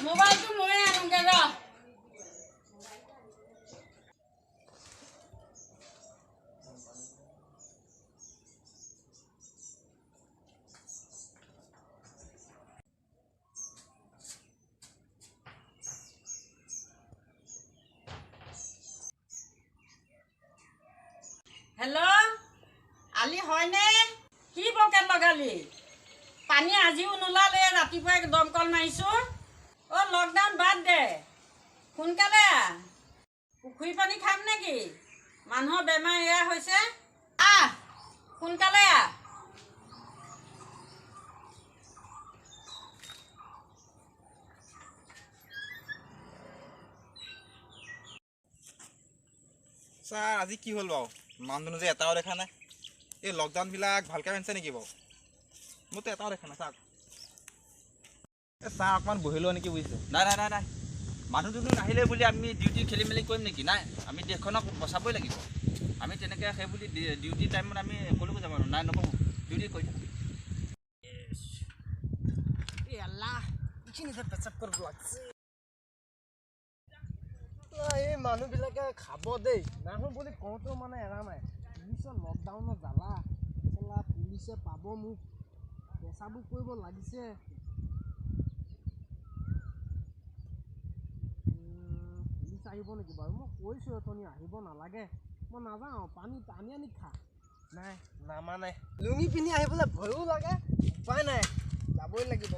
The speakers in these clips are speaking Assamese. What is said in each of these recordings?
মোবাইলটো ময়ে আনোগে ৰ। হেল্ল' আলি হয়নে? কি বকেট লগালি? পানী আজিও নোলালে, ৰাতিপুৱাই দমকল মাৰিছোঁ। অ' লকডাউন বাদ দে, সোনকালে আহ। পুখুৰী পানী খাম নেকি? মানুহৰ বেমাৰ এয়া হৈছে। আহ সোনকালে আহ। ছাৰ আজি কি হ'ল বাৰু? মানুহজনো যে এটাও দেখা নাই। এই লকডাউনবিলাক ভালকৈ মানিছে নেকি বাৰু? মোৰতো এটাও দেখা নাই ছাৰ। এই ছাৰ অকণমান বহি লোৱা নেকি বুজিছে? নাই নাই নাই নাই, মানুহ দুনুহ নাহিলে বুলি আমি ডিউটি খেলি মেলি কৰিম নেকি? নাই, আমি দেশখনক বচাবই লাগিব। আমি তেনেকৈ সেই বুলি ডিউটি টাইমত আমি ক'লৈকো যাব নোৱাৰোঁ। নাই নকৰোঁ, ডিউটি কৰি থাকোঁ। এই মানুহবিলাকে খাব দেই, নাহো বুলি কওঁতেও মানে এৰা নাই। পুলিচৰ লকডাউনৰ জ্বালা, চালা পুলিচে পাব মোক, পেচাবো কৰিব লাগিছে। পুলিচ আহিব নেকি বাৰু? মই কৈছোঁ অথনি আহিব নালাগে, মই নাযাওঁ, পানী টানি আনি খা। নাই নামানে, লুঙি পিন্ধি আহিবলৈ ভয়ো লাগে, উপায় নাই, যাবই লাগিব।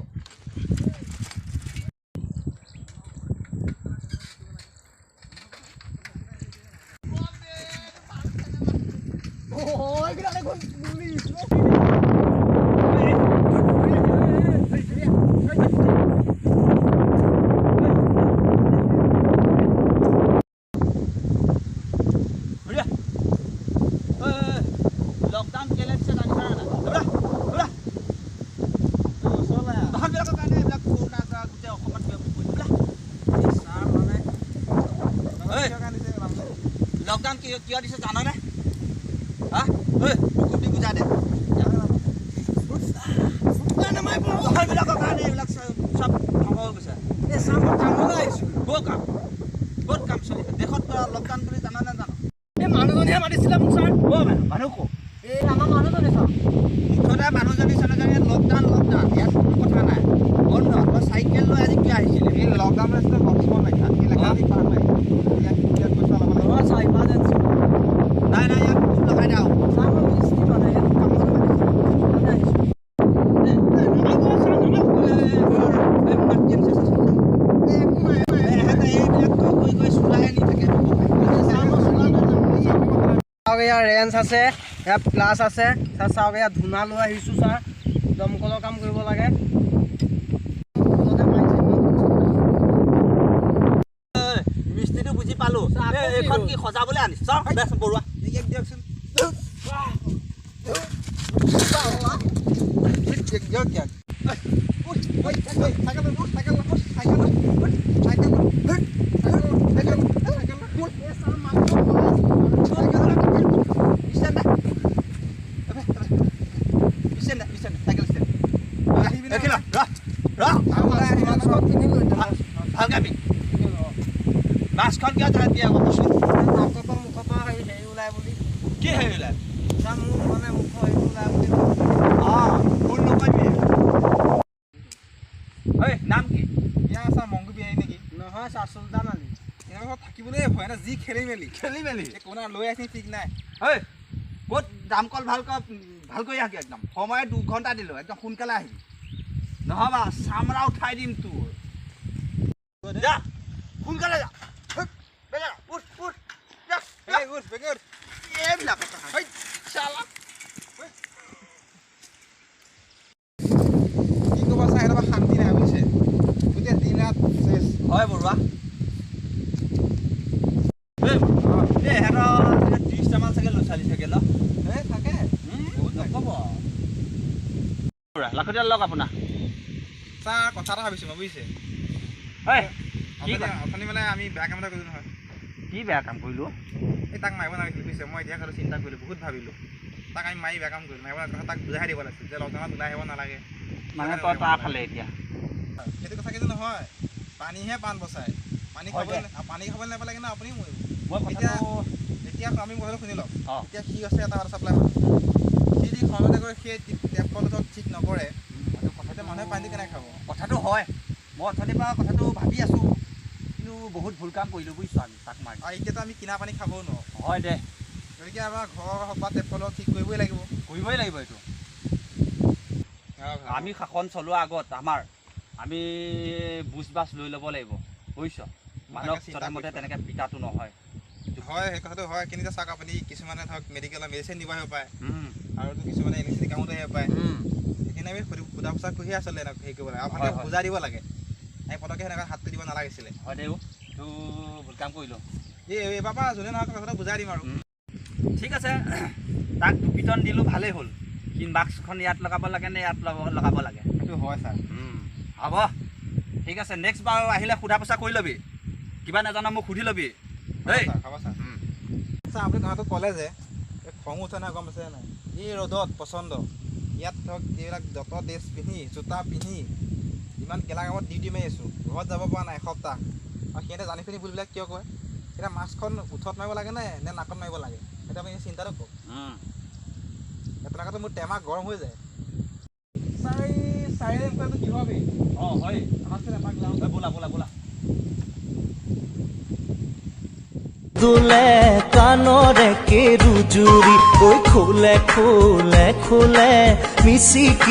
লকডাউন কেলৈ দিছে জানিছা নাই? তহঁতবিলাকৰ কাৰণে এইবিলাক কৰোণা গোটেই অসমত বিয়পি পৰিছে। লকডাউন কিয় দিছে জাননে? হা ঐ দি বুজা দে। তহঁতবিলাকৰ কাৰণে এইবিলাক চব ধ্বংস হৈ গৈছে। ক'ত কাম, ক'ত কাম চলিছে দেশত? লকডাউন বুলি জাননে জান? এই মানুহজনীহে মাতিছিলে মোক ছাৰ। অ' মানুহ ক? এই আমাৰ মানুহজনী ছাৰ। মুঠতে মানুহজনী চানুজনী লকডাউন লকডাউন, ইয়াত কোনো কথা নাই, বন্ধ। তই চাইকেল লৈ আজি কিয় আহিছিলি? এই লকডাউন আছিলে নাই নাই, ইয়াত লগাই দে আৰু। চাওক ইয়াৰ ৰেঞ্চ আছে, ইয়াত প্লাছ আছে ছাৰ। চাওক ইয়াত ধূনা লৈ আহিছোঁ ছাৰ, দমকলৰ কাম কৰিব লাগে। মিস্ত্ৰীটো বুজি পালো, এইখন কি সজাবলৈ আনিছ? বৰুৱা দিয়কচোন। মাছখন কিয় দিয়ে আকৌ কচোন? নাকৰ পৰা মুখৰ পৰা হেৰি ওলাই বুলি। কি হেৰি ওলাই? ছাৰ মোৰ মানে মুখৰ হেৰি ওলাই বুলি। অঁ ভুল নকৰিবি। ঐ নাম কি? ইয়াৰ ছাৰ মংগু বিহাৰী নেকি? নহয় ছাৰ, চুলতান আলি। এনেকুৱা থাকিবলৈ ভয় না, যি খেলি মেলি খেলি মেলি কোনা লৈ আহিছে ঠিক নাই। ঐ ক'ত দামকল ভালকৈ ভাল কৰি আহগৈ একদম। সময় 2 ঘণ্টা দিলোঁ, একদম সোনকালে আহিবি, নহ'বা চামৰা উঠাই দিম তোৰ। যা সোনকালে যা। উঠ উঠ। এইবিলাক কি ক'ব ছাৰ, সিহঁতৰ শান্তি নাই বুজিছে, গোটেই দিন ৰাত চেচ। হয় বৰুৱা, এই সিহঁতৰ 30টামান চাগে ল'ৰা ছোৱালী থাকে ন? এই থাকে, বহুত নক'ব। লাখুটিয়াল লওক আপোনাৰ। ছাৰ কথা এটা ভাবিছোঁ মই বুজিছে। অথনি মানে আমি বেয়া কাম এটা কৰিলোঁ নহয়। কি বেয়া কাম কৰিলোঁ? এই তাক মাৰিব নালাগিছিল বুজিছে। মই এতিয়া খালি চিন্তা কৰিলোঁ, বহুত ভাবিলোঁ, তাক আমি মাৰি বেয়া কাম কৰিলোঁ। মাৰিব নালাগে, তাক বুজাই দিব লাগিছিল যে লকডাউনত ওলাই আহিব নালাগে। মানে তই তাৰ ফালে এতিয়া সেইটো কথা কিন্তু নহয়, পানীহে পাণ বচায়। পানী হয় খাব দে। পানী খাবলৈ নাপালে কিন্তু আপুনি মৰিব। মই এতিয়া কথাটো এতিয়া আমি কথাটো শুনি লওক। অঁ। এতিয়া সি আছে এটা ৱাটাৰ চাপ্লাই মানুহ, সি যদি সময়মতে গৈ সেই টেপ কলটো ঠিক নকৰে, কথাটো তেতিয়া মানুহে পানীটো কেনেকৈ খাব? কথাটো হয়, মই অথনিৰ পৰা কথাটো ভাবি আছোঁ, কিন্তু বহুত ভুল কাম কৰিলোঁ বুজিছ আমি তাক মাৰি। আৰু এতিয়াতো আমি কিনা পানী খাবও নোৱাৰোঁ। হয় দে। গতিকে আমাৰ ঘৰৰ হওক বা টেপ কলৰ ঠিক কৰিবই লাগিব। কৰিবই লাগিব এইটো। আমি শাসন চলোৱাৰ আগত আমাৰ আমি বুজ বাছ লৈ ল'ব লাগিব বুজিছ। মানুহক চিন্তা যধে-মধে কৰি তেনেকৈ পিটাটো নহয়। হয়, সেই কথাটো হয়, কিন্তু এতিয়া চাওক আপুনি কিছুমানে ধৰক মেডিকেলৰ মেডিচিন দিব আহিব পাৰে, আৰু কিছুমানে ইলেক্ট্ৰিচিটি কামতো আহিব পাৰে। সেইখিনি আমি সোধা পোছা কৰিহে আচলতে এনেকুৱা হেৰি কৰিব লাগে আৰু ভালকৈ হয়, হয়। বুজাই দিব লাগে। আমি পটককৈ সেনেকুৱা হাতটো দিব নালাগিছিলে। হয় দে, এইটো ভুল কাম কৰিলোঁ। এই এইবাৰ পৰা যোনে নহওক কথাটো বুজাই দিম আৰু। ঠিক আছে, তাক দুপিটন দিলোঁ ভালেই হ'ল। সি মাস্কখন ইয়াত লগাব লাগে নে ইয়াত লগাব লাগে? সেইটো হয় ছাৰ। হ'ব, ঠিক আছে। নেক্সট বাৰ আহিলে সোধা পোছা কৰি ল'বি, কিবা নাজান মোক সুধি ল'বি দেই। ছাৰ, হ'ব ছাৰ। ছাৰ, আপুনি কথাটো ক'লে যে এই খং উঠে নাই, গম পাইছে নাই? এই ৰ'দত প্ৰচণ্ড ইয়াত ধৰক এইবিলাক যত ড্ৰেছ পিন্ধি জোতা পিন্ধি ইমান গেলা কামত ডিউটি মাৰি আছোঁ, ঘৰত যাব পৰা নাই এসপ্তাহ, আৰু সিহঁতে জানি শুনি ভুলবিলাক কিয় কয়? এতিয়া মাস্কখন ওঠত মাৰিব লাগে নে নে নাকত মাৰিব লাগে, সেইটো আপুনি চিন্তাটো কওক। তেনেকুৱাতো মোৰ টেমা গৰম হৈ যায়। ছাৰ, এই চাৰিআলি মুখতো কি হবে? অঁ হয়। আহকচোন এপাক যাওঁ। এই ব'লা ব'লা ব'লা। দুলে কানৰে কেৰু জুৰি ঐ খোলে খোলে খোলে মিচিকি।